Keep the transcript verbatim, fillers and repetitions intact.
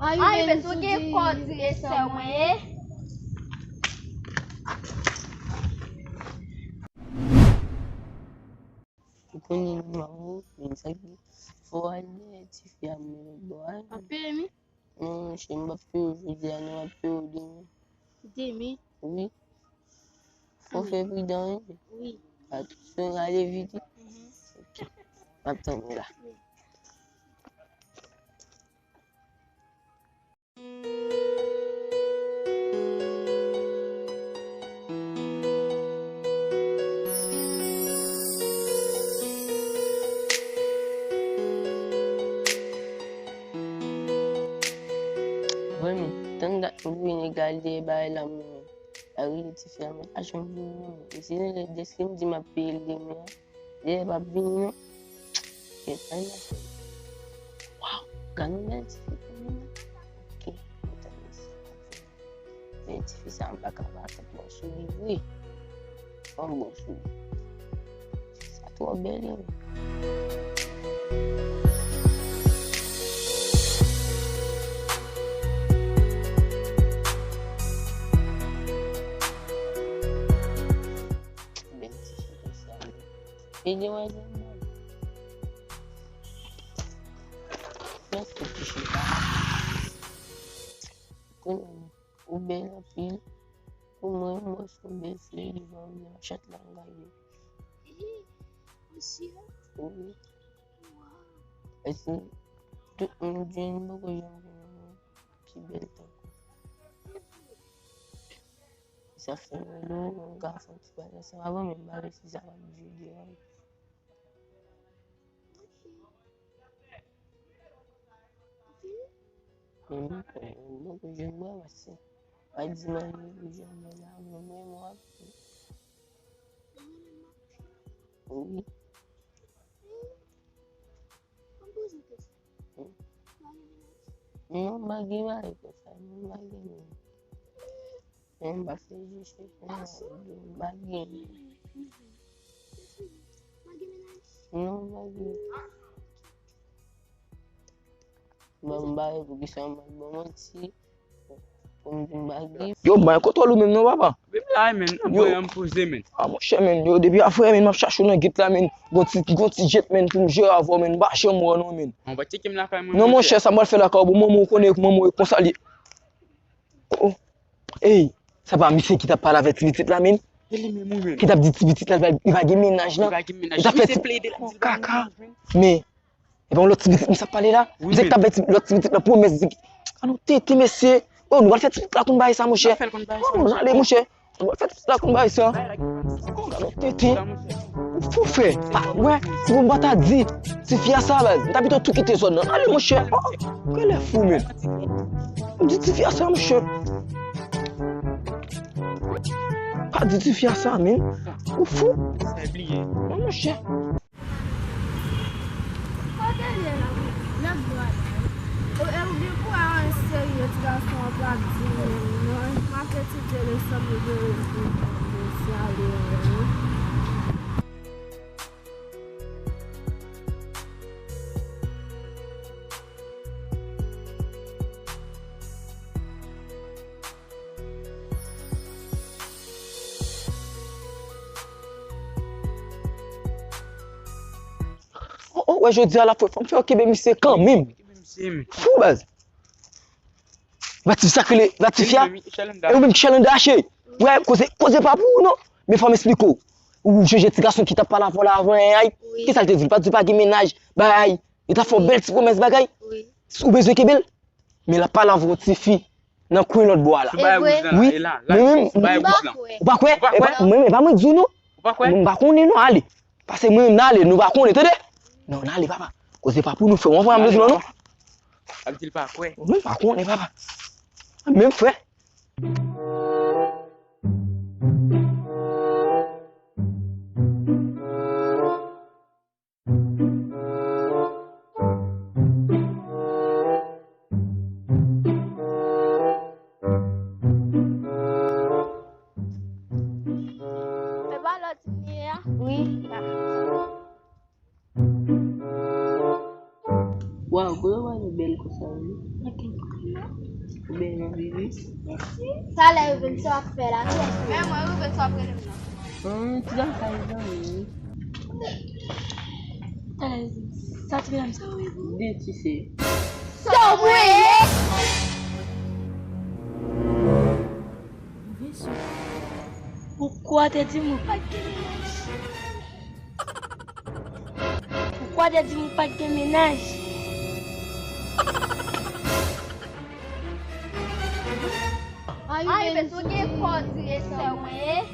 Ay, Bens, ou gen kò di e sè mwen ye. Ou konnen m ap ou, men sa ki fò al dèyè tifi a, men lòt bò a. Ap peye mi? Non, monchè, m p ap peye w jodi a, non, m ap peye w demen. Demen? Wi. Fò fè pridan, wi. Wi. Atansyon, rale vit, wi. Mhm. Ok. M ap tann ou la. Wi. Vrèman, tann dat m vini gade bagay la, mwen. Al rele tifi a, men l pa janm vini non, men. E si lè, dèske m di m ap peye l demen an, lè l p ap vini non. Gen anyen nan fè. Waw, gad yon bèl tifi kanmenm. Ok, kontan mesye. Men tifi sa, m pa ka pa fè bon sou li vre. Fò m bon sou li. Sa twò bèl, wi. Bèl ti chita sa, wi. E demwazèl mwen. Mèsi pou ti chita. Kounye a, ou bèl anpil. Pou mwen, mwen se yon bèl fi devan m nan chat la, m gade. Ih, mesye. Wi. Waw. Èske tout moun di m poko janm gen yon moun ki bèl tankou. Sa fè m wè lè yon gason ti bagay sa, avan menm m pa wè si sa p ap vye devan m. Men m, m poko jwenn bwa, paske pa di m anyen pou jwenn mwen la, mwen, mwen, mwen ap wi. Non, m pa gen mari konsa, non, m pa gen moun. Men m pa fè jis pou m pa gen. Non, m pa gen. Bon, m pa wè poukisa m ap ba w manti. Pou m di m pa gen. Yo, m pa gen kontwòl ou menm non, papa. Menm la, men, m poze, men. A, monchè, men, yo, depi afrè, men, m ap chache w nan gèt la, men. Gon ti, gon ti jet, men, pou m jere avè w, men. M pa janm wè w non, men. Mwen pa tcheke m lakay mwen. Non, monchè, sa m pral fè lakay ou, bon, manman w konnen manman w e konsa li. Oh, oh. Ey, sa pa misye ki t ap pale avèk ti pitit la, men? E li menm wi, men. Ki t ap di ti pitit la, li pa, li pa gen mennaj, non? Li pa gen mennaj. Li t ap fè ti kaka. Men, e pa yon lòt ti pitit misye ap pale la? Wi, men. Misye ki t ap bay ti, lòt ti pitit la pwomès, di, a nou tete, mesye. Oh, nou pral fè ti pitit la konn bagay sa, monchè. N ap fè l konn bagay sa, monchè. Oh, nou ale, monchè. Ou fè tout sa konn bagay sa. Gade tete. Ou fou frè. Pa, wè, si bon m pa ta di tifi a sa, baz. M ta pito tou kite zòn nan. Ale, monchè. Oh, oh, genlè fou, men. Ou di tifi a sa, monchè. Pa di tifi a sa, men. Ou fou. Sa bliye. Non, monchè. Kote l ye la? Lòt bò a la. O, e ou gen kouraj, an serye, ti gason an pa di menm non. M ap etidye leson m yo pou mwen, si ale, wi. Oh, oh, wè jodi a la fò m fè yo kenbe misye kanmenm. Fou baz. Va ti sa k rele, va ti fi a. E ou menm ki Chalanda cheri. Wè, koze, koze pa pou ou non. Men fò m esplike w. Ou sonje ti gason ki t ap pale avè w la avan, ay. Kisa l te di l? Pa di w pa gen mennaj, bay. Li t ap fè w bèl ti pwomès bagay. Ou bezwen kenbe l? Men l ap pale avè yon tifi nan kwen lòt bò a la. Wi. Mwen menm, ou pa kwè? Mwen menm, e pa mwen k di w non. M pa konnen non, ale. Pase mwen menm, n ale, nou pa konnen, tande? Non, n ale, papa. Koze pa pou nou, frè. Ou pa bezwen non. Ap di l pa kwè. Mwen pa konnen, papa. Menm frè. E pa lòt li ye a? Wi, la. Waw, gwo yo pa nou bèl konsa, wi. Ok. Byen, non, Vivi. Talè Ruben, sa w ap fè la? Kiyès ou ye? Men mwen, Ruben, sa w ap rele m nan? Hum, ti lakay zanmi. Talè Ruben, sa w ap fè la, sa w ye? Byen, ti se. Sa w ye? Ou kwa te di m ou pa t gen mennaj? Ou kwa te di m ou pa t gen mennaj? Ay, men sou gen kò direktè mwen.